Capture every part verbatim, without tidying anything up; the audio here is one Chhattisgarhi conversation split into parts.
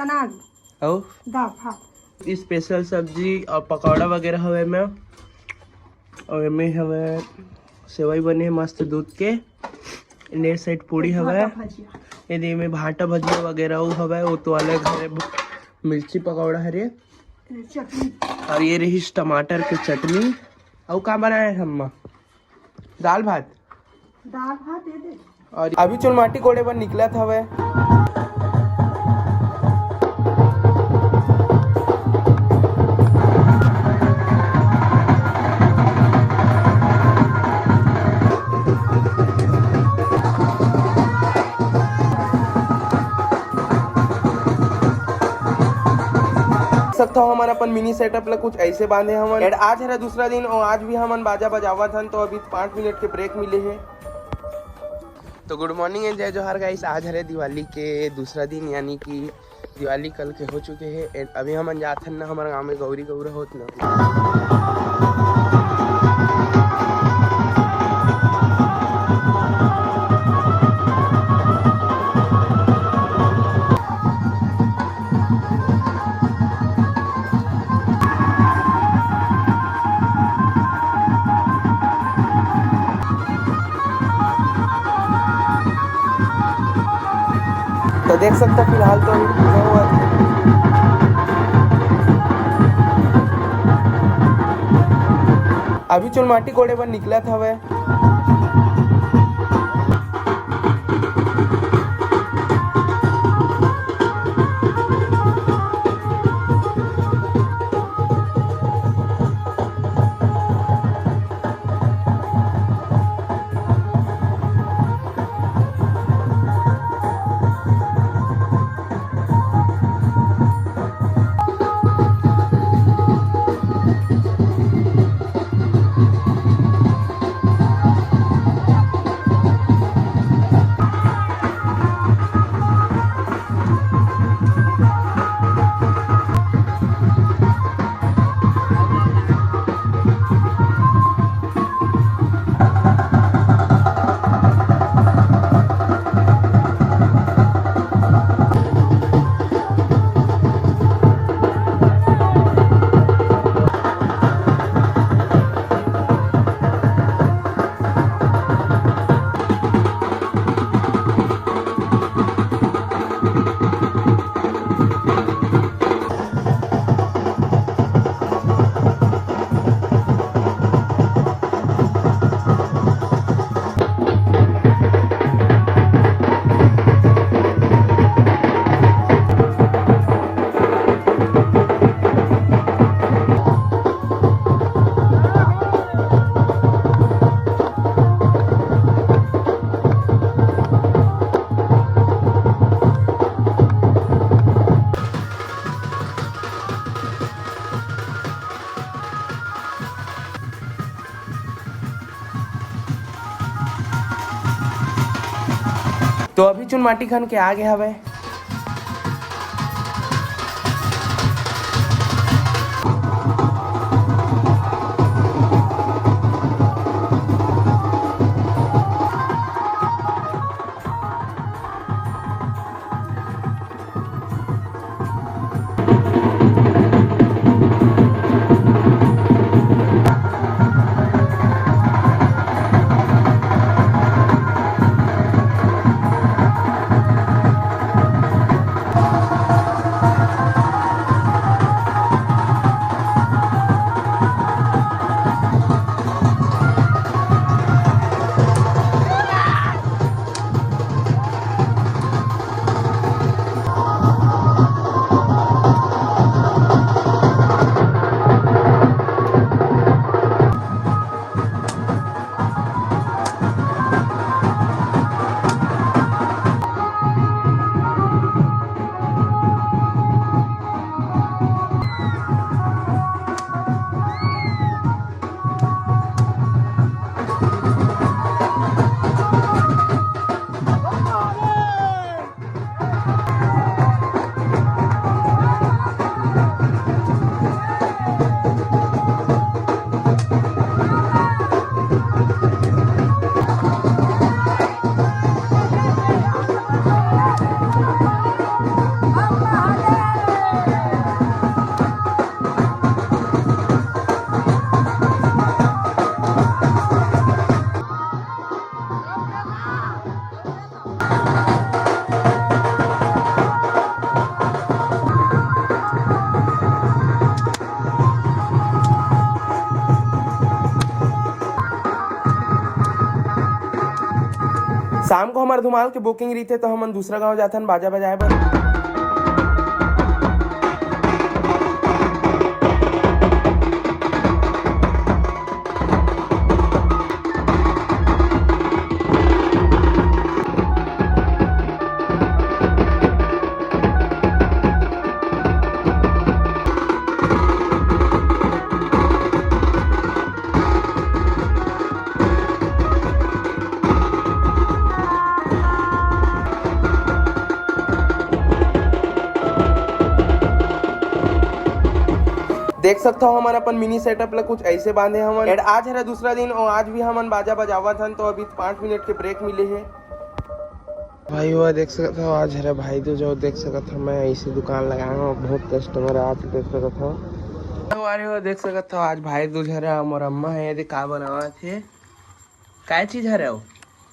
अनाज, अउ दाल, भात। स्पेशल सब्जी अउ पकौड़ा वगैरह हवे एमे। अउ एमे हवे सेवई बने हे मस्त दूध के। ने साइड पूड़ी हवे। भाटा भजिया। ये दे में भाटा भजिया वगैरह वो हवे, वो तो अलग हरे। मिर्ची पकौड़ा हरे। चटनी। अउ ये रहिस टमाटर के चटनी। अउ का बनाए हे अम्मा? दाल भात। दाल भात ये दे। अउ अभी चुन माटी कोड़े बर निकलत हवे। सकथव हमन अपन मिनी सेटअप ला कुछ ऐसे बांधे हवन। एंड आज हरे दूसरा दिन और आज भी हमन बाजा बजावत हन, तो अभी पाँच मिनट के ब्रेक मिले हे। तो गुड मॉर्निंग एंड जय जोहार गाइस। आज हरे दिवाली के दूसरा दिन, यानी कि दिवाली कल के हो चुके हे। एंड अभी हमन जात हन ना, हमर गांव में गौरी गौरा होत ना। तो देख सकता फिलहाल तो अभी पूजा हुआ था। अभी चुन माटी कोड़े बर निकलत हवे। तो अभी चुन माटी खन के आ गे हवय। शाम को हमर धुमाल के बुकिंग रहिथे, तो हमन दूसरा गांव जाथन बाजा बजाए बर। देख सकथव, हमन अपन मिनी सेटअप ला कुछ ऐसे बांधे हवन। And आज हरे दूसरा दिन, और आज भी हमन बाजा बजावत हन, तो अभी पाँच मिनट के ब्रेक मिले हे। भाई, वो देख सकत हव, आज हरे भाई दूज, जो देख सकत हव, मैं ऐसे दुकान लगाए हव, बहुत कस्टमर आत, देख सकत हव। अरे, वो देख सकत हव, आज भाई दूज हरे, मोर अम्मा हे, ये दे का बनावत हे, काय चीज हरे वो?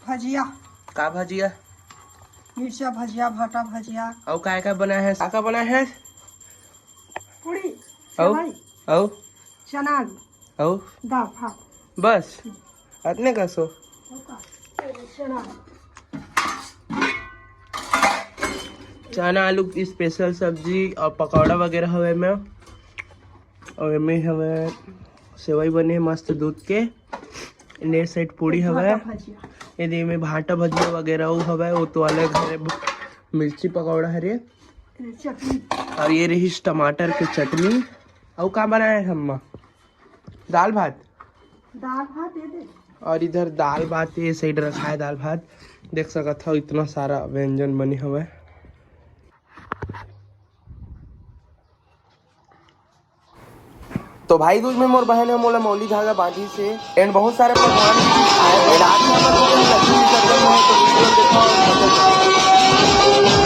भजिया। का भजिया? मिर्चा भजिया, भाटा भजिया। अउ काय का बनाए हे? का का बनाए हे? पूड़ी, अउ? सेवई, अउ? चना आलू, अउ? दाल भात। बस? अतने का सो? अउ का? चना आलू। चना आलू की स्पेशल सब्जी और पकौड़ा वगैरह हवे में। और एमे हवे सेवई बने हे मस्त दूध के, ने साइड पूड़ी हवे, भाटा भजिया। ये दे एमे भाटा भजिया वगैरह वो हवे, वो तो अलग हरे, मिर्ची पकौड़ा हरे। चटनी। और ये रही टमाटर के चटनी। अउ का बनाए हे अम्मा? दाल भात। दाल भात ये दे। और इधर दाल भात ये साइड रखा है, दाल भात देख सकत हव, इतना सारा व्यंजन बने हवे। तो भाई दूज में मोर बहन हे मोला मौली धागा बांधी से, and बहुत सारे पकवान भी खाए। And आज हमन लोगन लक्ष्मी विसर्जन में हे, तो वीडियो देखो और मजा करो।